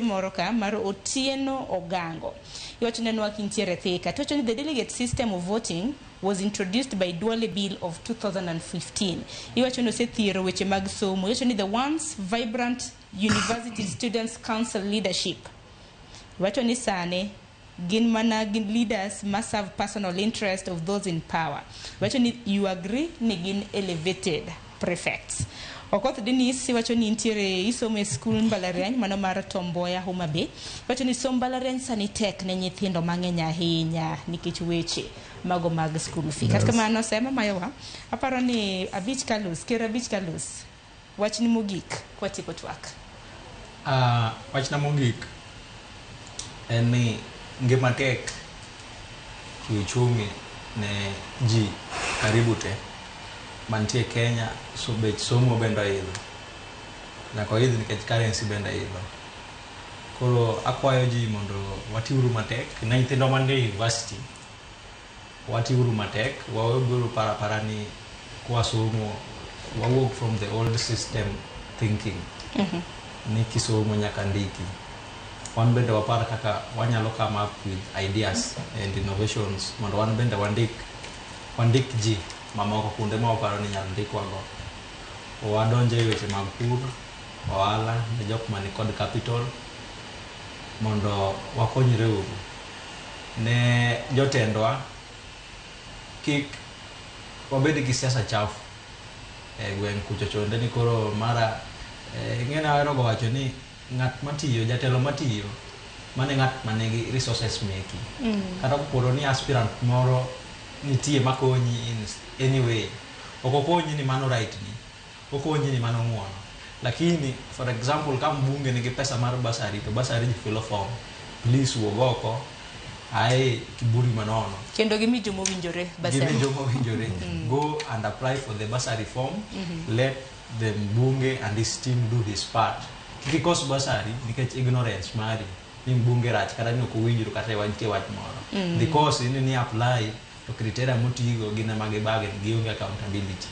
Moro ka mar Otieno Ogango. Iwacho ni nwak intiere Thika. To iwacho ni the delegate system of voting was introduced by Duale Bill of 2015. Iwacho ni osethiero weche mag somo. Iwacho ni the once vibrant University Students Council leadership. Iwacho ni sani gin mana gin leaders ma serve personal interest of those in power. Iwacho ni you agree ni gin elevated prefects. Okoth Denis iwacho ni nitiere isomo e skul mbalariany mano mar Tom Mboya, Homa Bay. Iwacho ni somb mbalariany sani tek ne nyithindo mang'eny ahinya nikech weche mago mag school fee. Kata kamano sema mayowa aparo ni abich kalus, ker abich kalus. Wachni mogik kwatieko twak. Wachna mogik en ni ngima tek kiuchumi ne ji karibu te mantie Kenya, so bech somo bende oidho. Nyaka oidh nikech currency bende idho. Koro akwayo ji mondo watiuru matek ne nyithindwa man e university, watiuru matek, waweuru paro apara ni kwasomo wawuok from the old system thinking ni kisomo nyaka ndiki. Wan bende wapar kaka wanyalo come up with ideas and innovations mondo wan bende wandik ji mamoko kuonde ma waparo ni inyalo ndikwago. Wadonje e weche mag pur, ohala ne jok mani kod capital mondo wakonyre uru. Ne jotendwa kik wabed gi siasa chafu e gweng' kucho chonde ni koro mara ing'e ni ahero ga wacho ni ng'at matiyo, jatelo matiyo mano e ng'at manigi resources meki. Kata koporo ni aspirant moro nitie makonyi in any way, ok okonyi ni mano right ni, okonyi ni mano ng'uono. Lakini for example ka mbunge nigi pesa mar bursary to bursary ji filo form, please wuog oko ae kiburi manono. Kendo gimi jomowinjore bursary. Gimi joma owinjore. Go and apply for the bursary form. Let the mbunge and his team do his part. Kik ikos bursary nikech ignorance mari ni mbunge rach kata ni ok owinjru kata nitie wach moro. Because in ni apply to criteria motigo gin ema gibagni, gionge accountability.